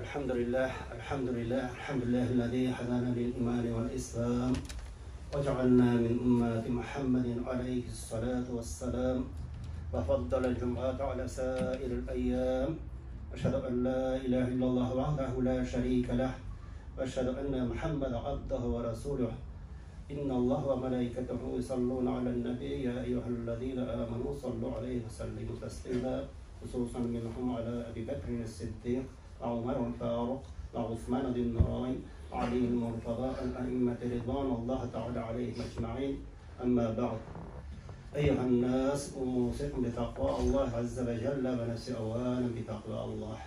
الحمد لله الحمد لله الحمد لله الذي هدانا للإيمان والإسلام وجعلنا من أمة محمد عليه الصلاة والسلام وفضل الجمعة على سائر الأيام أشهد أن لا إله إلا الله وحده لا شريك له وأشهد أن محمد عبده ورسوله إن الله وملائكته يصلون على النبي يا أيها الذين آمنوا صلوا عليه وسلموا تسليما خصوصا منهم على أبي بكر الصديق وعمر الفاروق وعثمان ذي النورين وعلي المرتضى الأئمة رضوان الله تعالى عليهم أجمعين أما بعد أيها الناس أوصيكم بتقوى الله عز وجل ونفسي أولا بتقوى الله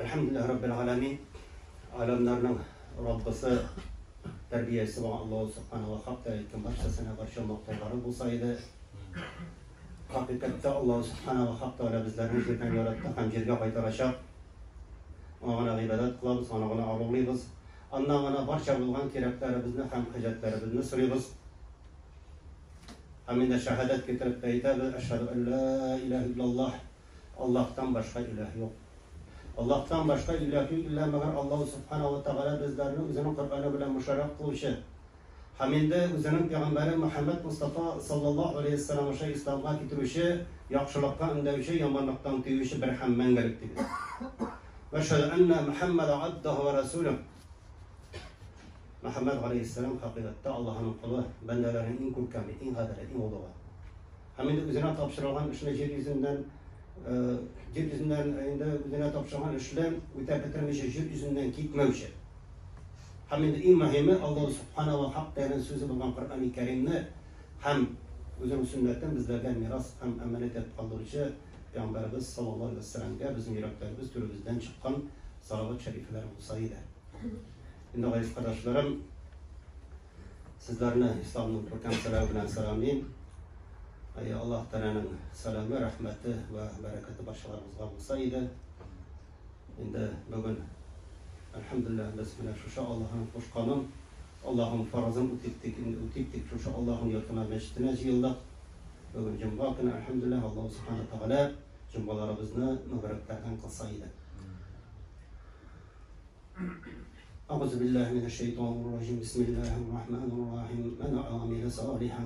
الحمد لله رب العالمين Alemlerning Rabbisi terbiyesi var Allah Subhanahu ve Hak Teala barchasına barcha maqtovlari bo'lsa edi. Haqiqatda Alloh Subhanahu va Hak Taolo bizlarni yerdan yaratdi ham yerga qaytaracak. Ona ibodat qilamiz, ona ulug'laymiz. Andan barcha bo'lgan keraklarimizni ham hojatlarimizni so'raymiz. Ham endi shahodat keltirib aytamiz, ashhadu an la ilaha illalloh. Allohdan boshqa iloh yo'q. Allohdan boshqa iloh yo'q illa magar Alloh subhanahu va taolo bizlarni o'zining Qur'oni bilan musharraf qiluvchi ham endi o'zining payg'ambari Muhammad Mustafa sallallohu alayhi vasallam o'sha islomga keltiruvchi, yaxshilikqa undavchi, yomonlikdan tiyuvchi bir ham mangulik deydi. Va ashhadu anna Muhammad abduhu va rasuluh. Muhammad alayhissalom haqiqatda Allohning quli, bandalarining eng ko'rkami, eng qadrli, eng ulug'i. Ham endi o'zina topshirilgan ishni yer yuzidan yer yuzidan endi o'zina topshirgan ishni o'tab bitirmishi yer yuzidan ketmovchi. Ham endi eng muhimi Alloh subhanahu va haq taoloning so'zi bo'lgan Qur'oni Karimni ham o'zining sunnatidan bizlarga meros ham amanat etib qoldiruvchi payg'ambarimiz sallallohu alayhi vasallamga bizning yuraklarimiz to'rimizdan chiqqan salovat shariflar bo'lsa edi. Endi aziz qarindoshlarım, sizlarni islomning ko'rkam salomi bilan salomlayman. Ay Alloh taolaning salomi, rahmati va barakati barchalarimizga bo'lsa edi. Endi bugun alhamdulillah biz mana shu Allohning qo'shqonin, Allohning farzini o'tibdik, endi o'tibdik shu Allohning yurtuna, masjidina yig'ildik. Bugun juma kuni alhamdulillah Alloh subhanahu va taolo jumalarimizni muboraklardan qilsa edi. أعوذ بالله من الشيطان الرجيم بسم الله الرحمن الرحيم من عمل صالحا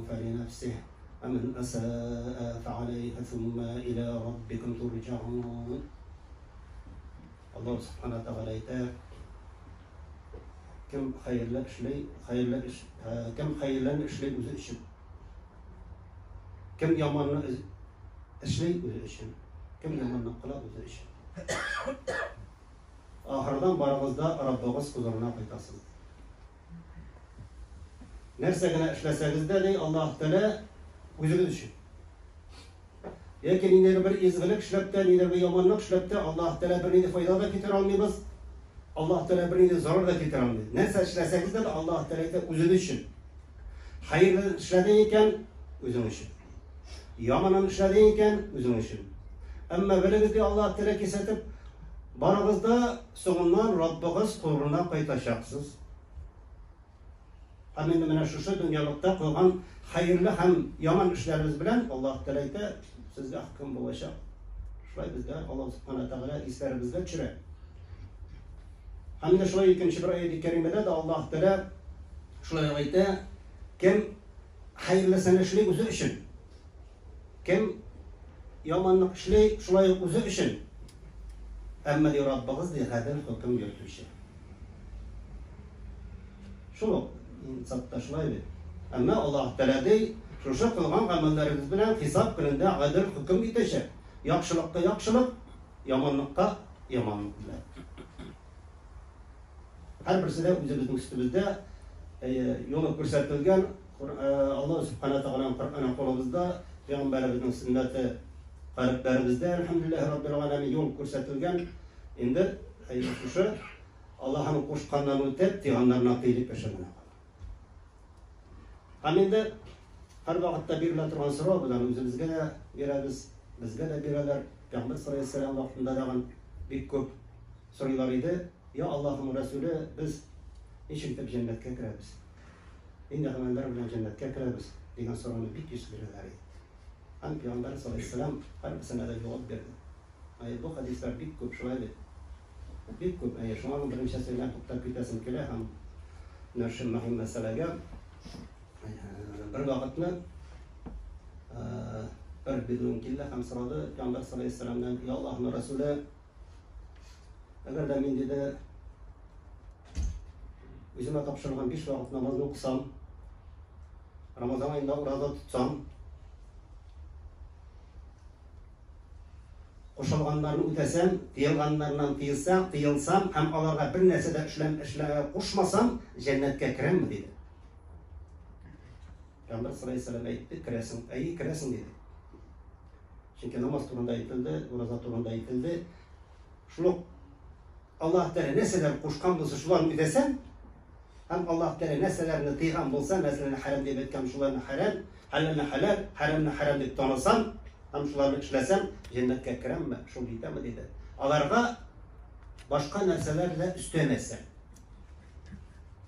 فلنفسه ومن أساء فعليها ثم إلى ربكم ترجعون. Alloh subhanahu va taolo aytadi, kim xayrli ishlay, xayrli ish, kim xayrlarni ishlay o'zi uchun, kim yomonni ishlay o'zi uchun, kim yomonni qila o'zi uchun. Oxiridan barig'izda Robbingiz huzuriga qaytasiz. Narsagina ishlasangizda dey Alloh taolo o'zingiz uchun. Yoki nidir bir ezgulik ishlabda, nidir bir yomonlik ishlabda Alloh taolo bir nida foyda da keltira olmaymiz. Alloh taolo bir nida zarar da keltira olmaydi. Narsa ishlasangizda Alloh taolo aytadi o'zingiz uchun. Xayrli ishlading ekan o'zing uchun. Yomonini ishlading ekan o'zing uchun. Ammo bilingizki Alloh taolo kesatib barig'izda so'ngidan Robbingiz huzuriga qaytashasiz. Ham endi mana shu dunyolikda qilgan xayrli ham yomon ishlarimiz bilan Alloh taolo aytadi, sizga hukm bo'lajak. Shulay bizga Alloh subhanahu va taolo eslarimizga tushiradi. Hamda shulay ikkinchi bir oyat karimada da Alloh taolo shulay aytadi, kim xayrlisini ishlay o'zi uchun, kim yomonlik ishlay shulay o'zi uchun. Ammo dey Robbingiz dey adil hukm yurituvchi. Shu insofda shulay deydi. Ammo Alloh taolo dey shu qilgan amallaringiz bilan hisob kunida adil hukm etishadi. Yaxshilikqa yaxshilik, yomonlikqa yomonlik bilan. Har birisida o'zimizning ustimizda yo'li ko'rsatilgan Alloh subhanahu va taoloning Qur'oni qo'limizda, payg'ambarimizning sunnati qalblarimizda alhamdulillah robbil alamin yo'l ko'rsatilgan. Endi shu Allohning qo'shqandan o'tib, deganlarni tiyilib yashagan. Ham endi har vaqtda beriladigan turgan so'rov bilan o'zimizga da beramiz, bizga da beradilar. Payg'ambar sollallohu alayhi vasallam vaqtida dag'an bek ko'p so'raylar edi. Ya Allohning rasuli, biz nechun deb jannatga kiramiz? Endi amallar bilan jannatga kiramiz degan so'rovni bek yuz beradilar edi. Ham Payg'ambar sollallohu alayhi vasallam har bir sanada javob berdi. Әйе, бу хәдисләр бик күп, шулай бит. Бик күп, әйе, шуңа берничәсе белән туктап китәсем килә һәм менә шул мөһим мәсьәләгә бер вакытны бер бедуин килде һәм сорады Пәйгамбәр саллаллаһу алейһи Я Аллаһның Расуле, әгәр дә мин диде үземә тапшырылган биш вакыт намазны укысам, Рамазан аенда ураза тотсам, Кушылганнарын үтәсәм, тыелганнарыннан тыелсам, тыелсам һәм аларга бер нәрсә дә эшләм, эшлә, кушмасам, җәннәткә керәмме, диде. Пәйгамбәр саллаллаһу алейһи вәсәлләм әйтте, керәсең, әйе, керәсең, диде. Чөнки намаз турында әйтелде, ураза турында әйтелде. Шул ук Аллаһ Тәгалә нәрсәләр кушкан булса, шуларны үтәсәң, һәм Аллаһ Тәгалә нәрсәләрне тыйган булса, нәрсәләрне хәрам дип әйткән, шуларны хәрам, хәләлне хәләл, хәрамны хәрам дип танысам, һәм шуларны эшләсәм, җәннәткә керәмме, шул җитәме диде. Аларга башка нәрсәләр дә өстәмәсә.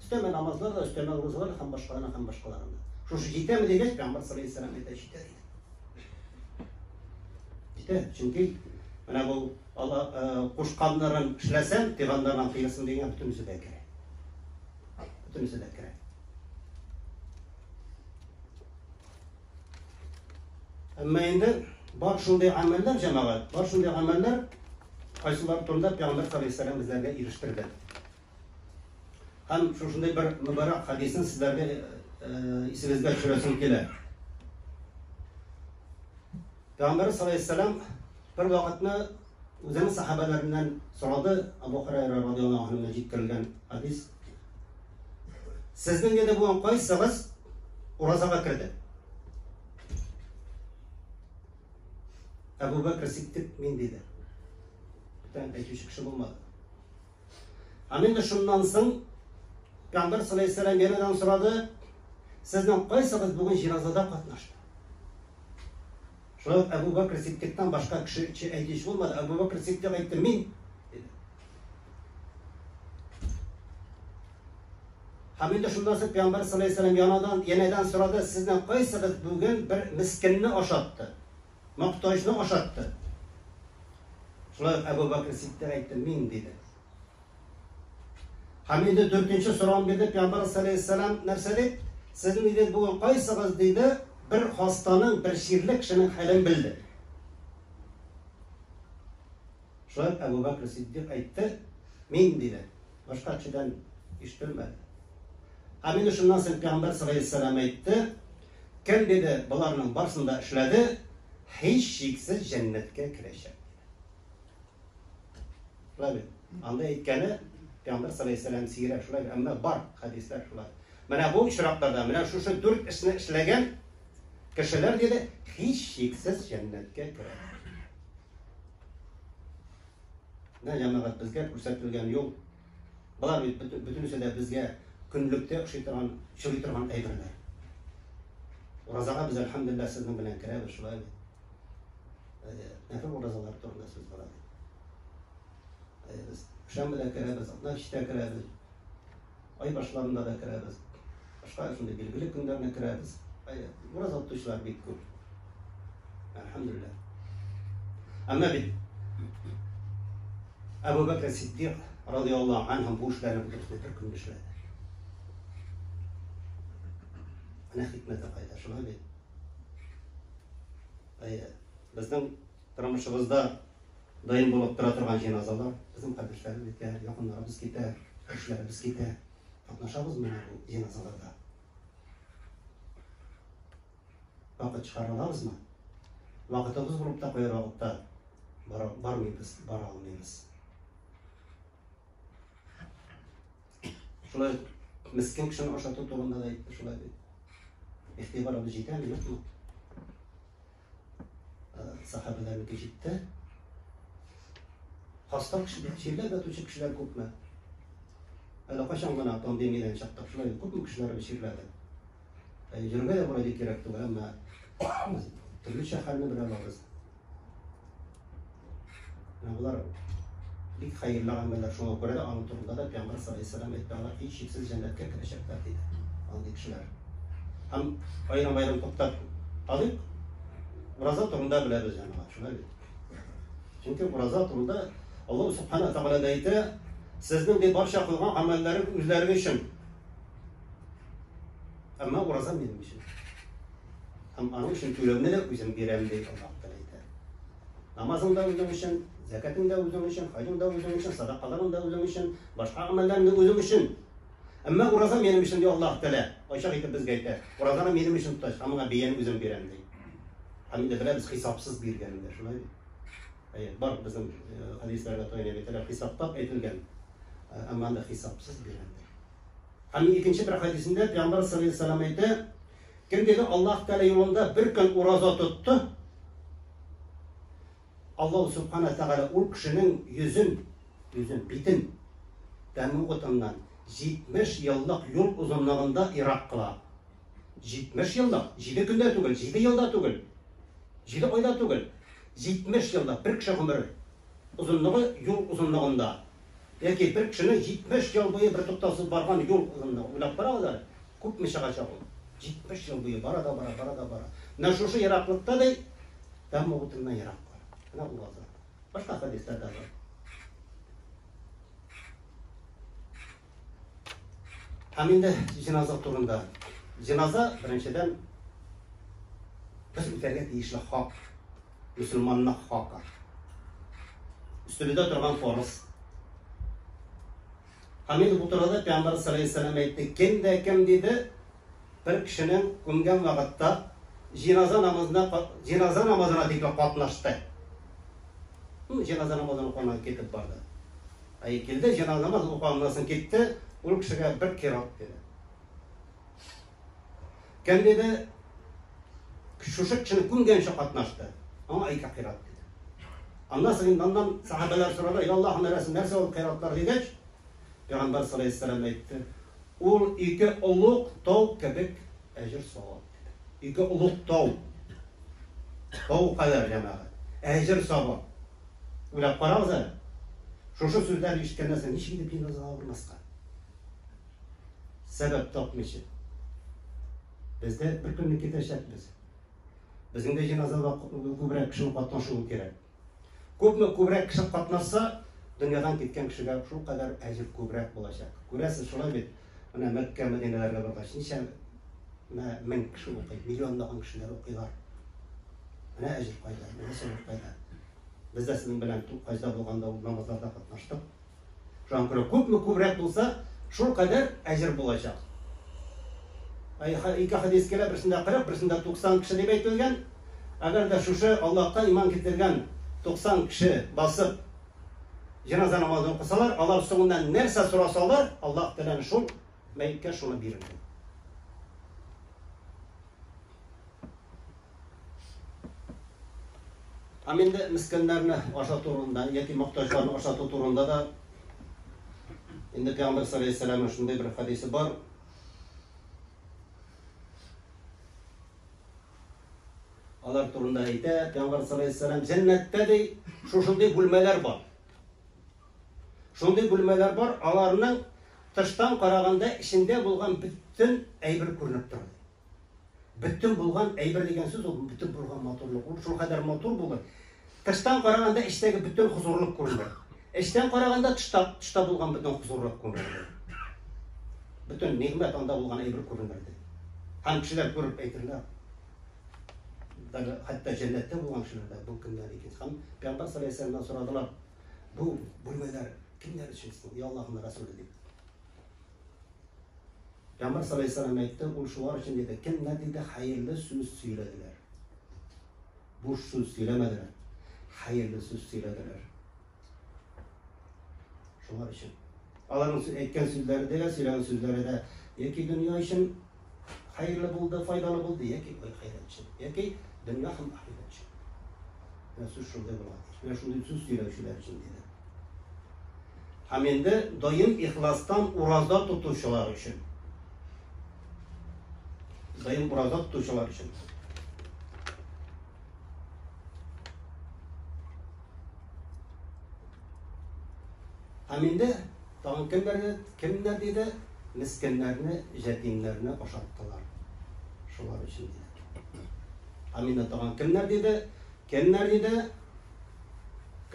Өстәмә намазлар да, өстәмә уразалар һәм башкаларны һәм башкаларны. Шушы җитәме дигәч, Пәйгамбәр саллаллаһу алейһи вәсәлләм әйтә, җитә диде. Җитә, чөнки менә бу Алла кушканнарын эшләсәң, тыйганнарыннан тыелсын дигән бөтенесе дә керә. Бөтенесе дә керә. Әмма инде бар шундый гамәлләр, җәмәгать, бар шундый гамәлләр, кайсылар турында Пәйгамбәр саллаллаһу алейһи вәсәлләм безләргә ирештерде. Һәм шушындый бер мөбарәк хәдисен сезләргә исегезгә төшерәсем килә. Пәйгамбәр саллаллаһу алейһи вәсәлләм бер вакытны үзенең сахабәләреннән сорады, Абу Хурайра радиаллаһу анһудан җиткерелгән хәдис. Сезнең диде бүген кайсыгыз уразага керде? Әбу Бәкр Сиддик мин диде. Бүтән әйтүче кеше булмады. Һәм инде шуннан соң Пәйгамбәр саллаллаһу алейһи вәсәлләм янәдән сорады, сезнең кайсыгыз бүген җиназада катнашты? Шулай ук Әбу Бәкр Сиддиктан башка кеше әйтүче булмады. Әбу Бәкр Сиддик әйтте, мин диде. Һәм инде шуннан соң Пәйгамбәр саллаллаһу алейһи вәсәлләм янадан янәдән сорады, сезнең кайсыгыз бүген бер мискинне ашатты? Мохтаҗны ашатты. Шулай ук Әбу Бәкр Сиддик әйтте, мин, диде. Һәм инде дүртенче сорауын бирде Пәйгамбәр саллаллаһу нәрсә дип? Сезнең диде бүген кайсыгыз диде бер хастаның, бер чирле кешенең хәлен белде. Шулай ук Әбу Бәкр Сиддик әйтте, мин диде. Башка кешедән ишетелмәде. Һәм инде шуннан соң Пәйгамбәр саллаллаһу әйтте, Кем, диде, боларның барсын да эшләде, һичшиксез җәннәткә керәчәк. Шулай бит. Анда әйткәне Пәйгамбәр саллаллаһу алейһи вәсәлләм сирәк шулай, әмма бар хәдисләр шулай. Менә бу очракларда, менә шушы дүрт эшне эшләгән кешеләр диде, һичшиксез җәннәткә керә. Менә җәмәгать безгә күрсәтелгән юл. Болар бит бөтенесе дә безгә көнлектә ошый торган, очрый торган әйберләр. Уразага без әлхәмдүлилләһ сезнең белән керәбез, шулай бит. Нәфил уразалар турында сүз бара бит. Без шәмбедә керәбез, атна кичтә керәбез, ай башларында да керәбез. Башка шундый билгеле көннәрне керәбез. Ураза тотучылар бик күп. Әлхәмдүлилләһ. Әмма бит Әбу Бәкр Сиддик радиаллаһу анһу бу эшләрне бөтенесен бер көн эшләде. Менә хикмәте кайда, шулай бит. Әйе, безнең тормышыбызда даим булып тора торган җеназалар, безнең кардәшләребез китә, якыннарыбыз китә, кешеләребез китә. Катнашабыз менә бу җеназаларда. Вакыт чыгара алабызмы? Вакытыбыз булып та кайбер вакытта бара, бармыйбыз, бара алмыйбыз. Шулай мескен кешене ашату турында да әйтте, шулай бит. Игътибарыбыз җитәме, юкмы? Сахабәләрнеке җитте. Хаста кешеләр, чирләп ятучы кешеләр күпме? Әле кайчан гына пандемиядән чыктык, шулай күпме кешеләр чирләде. Йөрергә дә вроде кирәк түгел, әмма без төрлечә хәлне белә алабыз. Менә болар бик хәерле гамәлләр. Шуңа күрә дә аның турында да Пәйгамбәр саллаллаһу алейһи вәсәлләм әйтте, алар һичшиксез җәннәткә керәчәкләр диде. Андый кешеләр. Һәм аерым-аерым туктап алыйк. Ураза турында беләбез җәмәгать, шулай бит. Чөнки ураза турында Аллаһ Субхана Тәгалә дә әйтә, сезнең ди барча кылган гамәлләрегез үзләрегез өчен. Әмма ураза минем өчен. Һәм аның өчен түләүне дә үзем бирәм ди Аллаһ Тәгалә әйтә. Намазың да үзең өчен, зәкәтең дә үзең өчен, хаҗың да үзең өчен, садакаларың да үзең өчен, башка гамәлләрең дә үзең өчен. Әмма ураза минем өчен ди Аллаһ Тәгалә. Ачык итеп безгә әйтә. Уразаны минем өчен тотач, һәм моңа бәяне үзем бирәм ди. Һәм инде беләбез хисапсыз биргәнен дә, шулай бит. Әйе, бар безнең э, хәдисләрдә таяна әйтәләр, хисаптап әйтелгән. Э, әмма анда хисапсыз биргән. Һәм икенче бер хәдисендә Пәйгамбәр саллаллаһу алейһи вәсәлләм әйтә, кем диде Аллаһ Тәгалә юлында бер көн ураза тотты, Аллаһ Субхана Тәгалә ул кешенең йөзен, йөзен, битен тәмуг утыннан 70 еллык юл озынлыгында ерак кыла. 70 еллык, 7 көндә түгел, 7 елда түгел, 7 айда түгел, 70 еллык бер кеше гомере озынлыгы юл озынлыгында. Яки бер кешенең 70 ел буе бер туктаусыз барган юл озынлыгы. Уйлап карагыз әле, күпме чыгачак ул? 70 ел буе бара да бара, бара да бара. Менә шушы ераклыкта ди, тәмуг утыннан ерак бар. Менә ураза. Башка хәдисләр дә бар. Һәм инде җеназа турында. Җеназа, беренчедән, без үтәргә тиешле хак, мөселманның хакы. Өстебездә торган фарыз. Һәм инде бу турыда Пәйгамбәр саллаллаһу алейһи вәсәлләм әйтте, кем дә кем диде, бер кешенең күмгән вакытта җеназа намазына җеназа намазына тикле катнашты. Җеназа намазын укыганнан китеп барды. Әй килде, җеназа намазын укыганнан соң китте, ул кешегә бер кират диде. Кем диде? Шушы кешене күмгәнче катнашты. Аңа ике кират диде. Аннан соң инде аннан сахабәләр сорады, Я Аллаһның рәсүле, нәрсә ул киратлар дигәч, Пәйгамбәр саллаллаһу алейһи вәсәлләм әйтте, ул ике олуг тау кебек әҗер савап диде. Ике олуг тау. Тау кадәр җәмәгать. Әҗер савап. Уйлап карагыз әле. Шушы сүзләрне ишеткәннән соң ничек итеп җеназага бармаска? Сәбәп тапмыйча. Без дә бер көнне китәчәкбез. Безнең дә җеназада күбрәк кешенең катнашуы кирәк. Күпме күбрәк кеше катнашса, дөньядан киткән кешегә шул кадәр әҗер күбрәк булачак. Күрәсез, шулай бит. Менә Мәккә, Мәдинәләргә баргач, ничә мең кеше укый, миллионлаган кешеләр укыйлар. Менә әҗер кайда, менә савап кайда. Без дә сезнең белән хаҗда булганда ул намазларда катнаштык. Шуңа күрә күпме күбрәк булса, шул кадәр әҗер булачак. Ике хәдис килә, берсендә 40, берсендә 90 кеше дип әйтелгән. Әгәр дә шушы Аллаһка иман китергән 90 кеше басып җеназа намазын укысалар, алар соңыннан нәрсә сорасалар, Аллаһ Тәгалә шул мәеткә шуны бирер. Һәм инде мескеннәрне ашату турында яки мохтаҗларны ашату турында да инде Пәйгамбәр саллаллаһу алейһи вәсәлләмнең шундый бер хәдисе бар. Алар турында әйтә Пәйгамбәр саллаллаһу алейһи вәсәлләм, җәннәттә ди шушындый бүлмәләр бар. Шундый бүлмәләр бар, аларның тыштан караганда эчендә булган бөтен әйбер күренеп тора. Бөтен булган әйбер дигән сүз ул бөтен булган матурлык. Ул шулкадәр матур булыр. Тыштан караганда эчтәге бөтен хозурлык күренер. Эчтән караганда тышта, тышта булган бөтен хозурлык күренер. Бөтен нигъмәт анда булган әйбер күренер. Һәм кешеләр күреп әйтерләр. Даже хәтта җәннәттә булган кешеләр дә бу кемнәр икән? Һәм Пәйгамбәр саллаллаһу алейһи вәсәлләмнән сорадылар. Бу бүлмәләр кемнәр өчен соң? Я Аллаһның Расуле дип. Пәйгамбәр саллаллаһу алейһи вәсәлләм әйтте, ул шулар өчен диде, кемнәр диде хәерле сүз сөйләделәр. Буш сүз сөйләмәделәр. Хәерле сүз сөйләделәр. Шулар өчен. Аларның әйткән сүзләре дә, сөйләгән сүзләре дә яки дөнья өчен хәерле булды, файдалы булды, яки ахирәт өчен, яки дөнья һәм ахирәт өчен. Менә сүз шундый була. Менә шундый сүз сөйләүчеләр өчен диде. Һәм инде даим ихластан ураза тотучылар өчен. Даим ураза тотучылар өчен. Һәм инде тагын кемнәрне, кемнәр диде? Мескеннәрне, җәтимнәрне ашаттылар. Шулар өчен диде. Һәм инде тагын кемнәр диде? Кемнәр диде?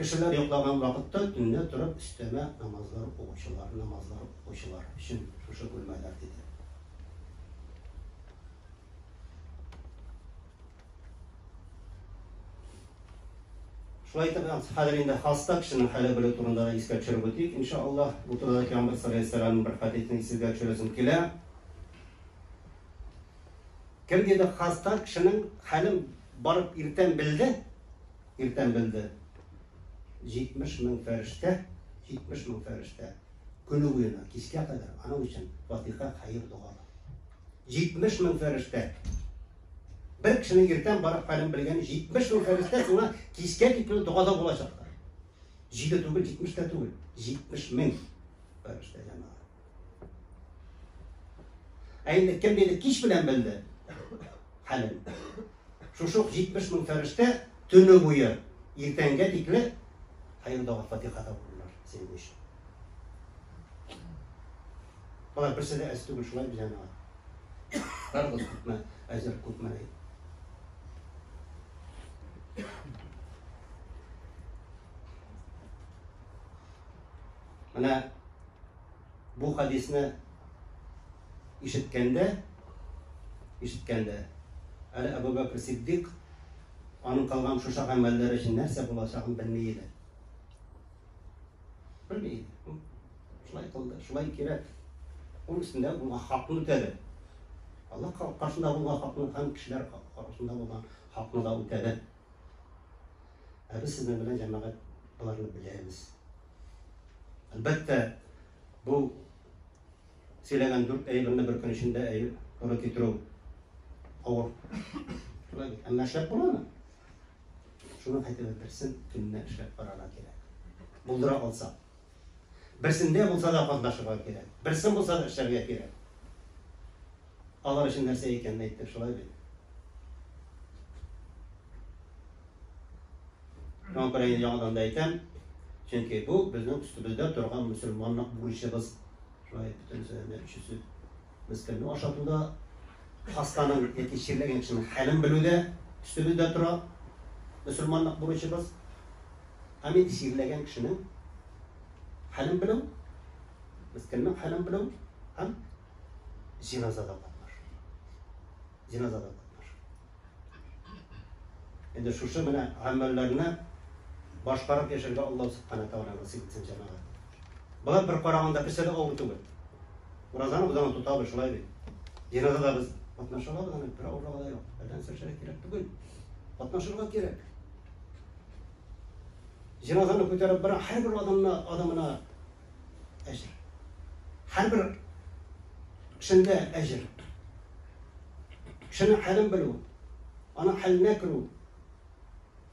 Кешеләр йоклаган вакытта төнлә торып өстәмә намазлар укучылар, намазлар укучылар өчен шушы бүлмәләр, диде. Шулай итеп, хәзер инде хаста кешенең хәле белү турында да искә төшереп үтик, иншаллаһ. Бу турыда Пәйгамбәр саллаллаһу алейһи бер хәдисен исегезгә төшерәсем килә. Кем диде, хаста кешенең хәлен барып иртән белде, иртән белде. 70 мең фәрештә, 70 мең фәрештә көне буена кичкә кадәр аның өчен фатиха, хәер догалы. 70 мең фәрештә. Бер кешенең иртән барып хәлен белгән 70 мең фәрештә сиңа кичкә тикле догада булачаклар. Җиде түгел, 70 тә түгел, 70 мең фәрештә җәмәгать. Ә инде кем диде кич белән белде хәлен. Шушы ук 70 мең фәрештә төне буе иртәнгә тикле хәер дога фатихада булырлар синең өчен. Болар берсе дә әз түгел, шулай бит җәмәгать. Карагыз, күпме әҗер, күпме ни. Менә бу хадисне ишеткәндә, ишеткәндә, әле Әбу Бәкр Сиддик аның кылган шушы гамәлләре өчен нәрсә булачагын белми иде. Белми иде. Шулай кылды, шулай кирәк. Ул өстендә булган хакны үтәде. Аллаһ каршында булган хакны һәм кешеләр каршында булган хакны да үтәде. Ә без сезнең белән җәмәгать боларны беләбез. Әлбәттә, бу сөйләгән дүрт әйберне бер көн эчендә туры китерү авыр. Шулай бит. Әмма эшләп буламы? Шуны хотя бы берсен көненә эшләп карарга кирәк. Булдыра алсак. Берсендә булса да катнашырга кирәк. Берсен булса да эшләргә кирәк. Алар өчен нәрсә икәнен әйттек, шулай бит. Шуңа күрә инде яңадан да әйтәм, чөнки бу безнең өстебездә торган мөселманлык бурычыбыз. Шулай бөтенесе дә өчесе. Мескенне ашатуда, хастаның яки чирләгән кешенең хәлен белүдә өстебездә тора мөселманлык бурычыбыз. Һәм инде чирләгән кешенең хәлен белү, мескеннең хәлен белү һәм җиназада катнашу. Җиназада катнашу. Инде шушы менә гамәлләрне башкарып яшәргә Аллаһ Субхана Тәгалә насыйп итсен, җәмәгать. Болар бер караганда берсе дә авыр түгел. Уразаны без аны тотабыз, шулай бит. Җиназада без катнаша алабыз, аны бер авырлыгы да юк. Әллә нәрсә кирәк түгел. Катнашырга кирәк. Җеназаны күтәреп бара һәрбер адамына, адамына әҗер. Һәрбер кешендә әҗер. Кешенең хәлен белү, аның хәленә керү.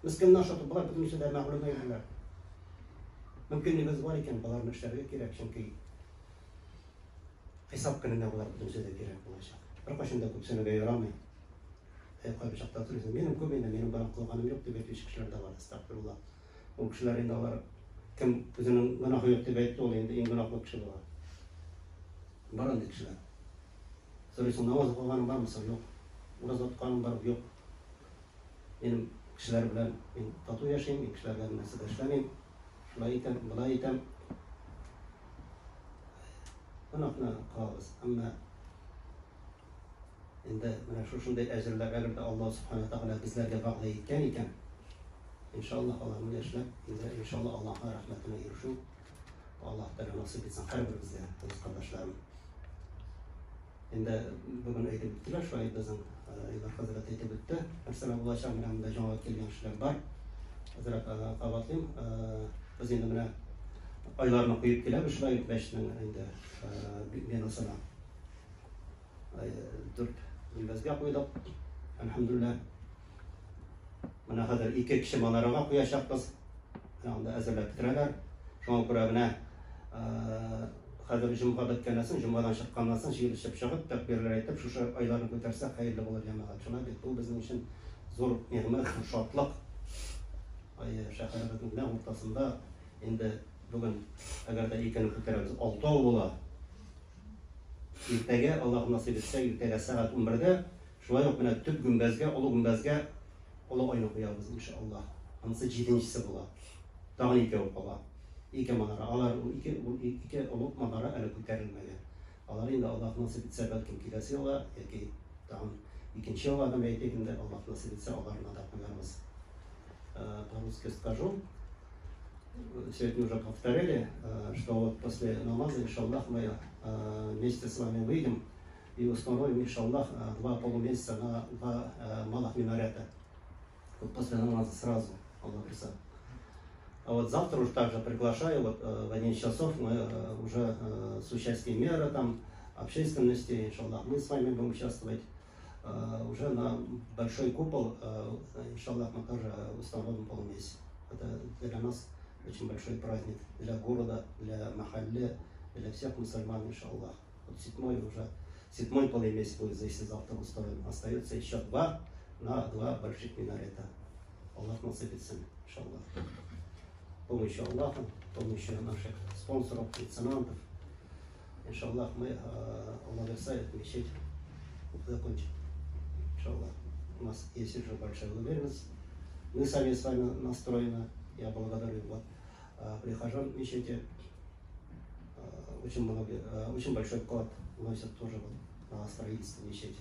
Мескенне ашату, болар бөтенесе дә мәгълүм әйберләр. Мөмкинлегебез бар икән, боларны эшләргә кирәк, чөнки хисап көнендә болар бөтенесе дә кирәк булачак. Беркайчан да күпсенергә ярамый. Әй, кайбер чакта сорыйсың, минем күп инде, минем гөнаһ кылганым юк дип әйтүче кешеләр дә бар, әстәгъфирулла. Ул кешеләр инде алар кем үзенең гөнаһы юк дип әйтте, ул инде иң гөнаһлы кеше була. Бар андый кешеләр. Сорыйсың, намаз укыганың бармы соң? Юк. Ураза тотканың бар? Юк. Минем кешеләр белән мин тату яшим, мин кешеләр белән нәрсә дә эшләмим. Шулай итәм, болай итәм. Гөнаһны кылабыз. Әмма Инде менә шушындый әҗерләр әгәр дә Аллаһ Субхана Тәгалә безләргә вәгъдә иткән икән, иншаллаһ аларны эшләп, инде иншаллаһ Аллаһның рәхмәтенә ирешү Аллаһ Тәгалә насыйп итсен һәрберебезгә, дус кардәшләрем. Инде бүген әйтеп үттеләр, шулай безнең Илдар хәзрәт әйтеп үтте. Нәрсәләр булачак, менә монда җаңа килгән кешеләр бар. Әзрәк кабатлыйм. Без инде менә айларны куеп киләбез, шулай мәчетнең инде бинасына. Дүрт гөмбәзгә куйдык. Әлхәмдүлилләһ. Менә хәзер ике кеше манарага куячакбыз. Менә анда әзерләп бетерәләр. Шуңа күрә менә хәзер җомга беткәннән соң, җомгадан чыкканнан соң җыелышып чыгып, тәкбирләр әйтеп, шушы айларны күтәрсәк, хәерле булыр, җәмәгать. Шулай бит, бу безнең өчен зур нигъмәт, зур шатлык. Ай, шәһәребезнең нәкъ уртасында инде бүген, әгәр дә икене күтәрәбез, алтау була. Иртәгә, Аллаһ насыйп итсә, иртәгә сәгать 11-дә шулай ук менә төп гөмбәзгә, олы гөмбәзгә олы айны куябыз, иншаллаһ. Анысы җиденчесе була. Тагын икәү кала. Ике манара. Алар ике олуг манара әле күтәрелмәгән. Алар инде Аллаһ насыйп итсә, бәлкем киләсе елга яки тагын икенче елга дип әйтик инде, Аллаһ насыйп итсә, аларны да куярбыз. По-русски скажу. Сегодня уже повторили, что вот после намаза, иншаллах, мы вместе с вами выйдем и установим, иншаллах, 2 полумесяца на 2 малых минарета. Вот после намаза сразу, Аллах присад. А вот завтра уж также приглашаю, вот в 11 часов мы уже с участием мэра, там, общественности, иншаллах, мы с вами будем участвовать. Уже на большой купол, иншаллах, мы тоже установим полумесяц. Это для нас очень большой праздник, для города, для махалле, для всех мусульман, иншаллах. Вот седьмой полумесяц будет, если завтра установим. Остается еще 2 на 2 больших минарета. Аллах насыпется, иншаллах. Помощью Аллаха, помощью наших спонсоров, меценантов. Иншаллах, мы, Аллах Версает, мечеть закончим. Иншаллах. У нас есть уже большая уверенность. Мы сами с вами настроены. Я благодарю вот, прихожан мечети. Очень много, очень большой вклад вносят тоже вот, на строительство мечети.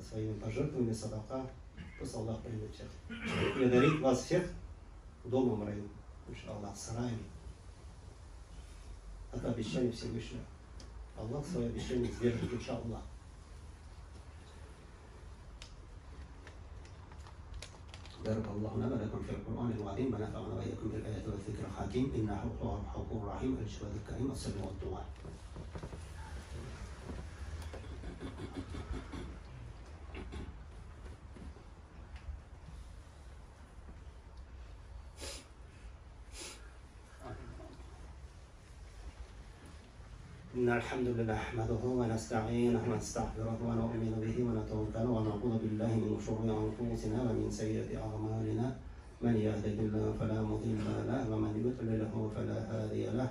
Своими пожертвованиями, садака. Пусть Аллах примет всех. И одарит вас всех домом раю. Иншаллах, с раем. Это обещание Всевышнего. Аллах свое обещание сдержит, иншаллах. بارك الله لنا ولكم في القرآن العظيم ونفعنا وإياكم بالآيات والذكر الحكيم إنه هو الغفور الرحيم الجواد الكريم السميع الدعاء. إن الحمد لله نحمده ونستعينه ونستغفره ونؤمن به ونتوكل ونعوذ بالله من شرور أنفسنا ومن سيئات أعمالنا من يهده الله فلا مضل له ومن يضلل فلا هادي له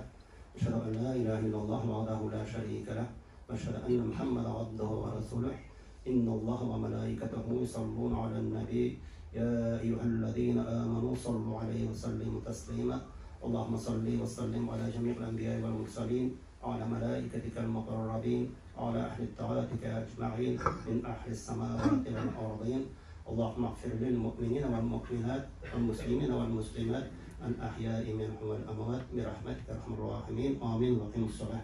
أشهد أن لا إله إلا الله وحده لا شريك له وأشهد أن محمدا عبده ورسوله إن الله وملائكته يصلون على النبي يا أيها الذين آمنوا صلوا عليه وسلموا تسليما اللهم صل وسلم على جميع الأنبياء والمرسلين على ملائكتك المقربين على أهل طاعتك أجمعين من أهل السماوات والأرضين اللهم اغفر للمؤمنين والمؤمنات والمسلمين والمسلمات الأحياء منهم والأموات برحمتك أرحم الراحمين آمين وأقيموا الصلاة.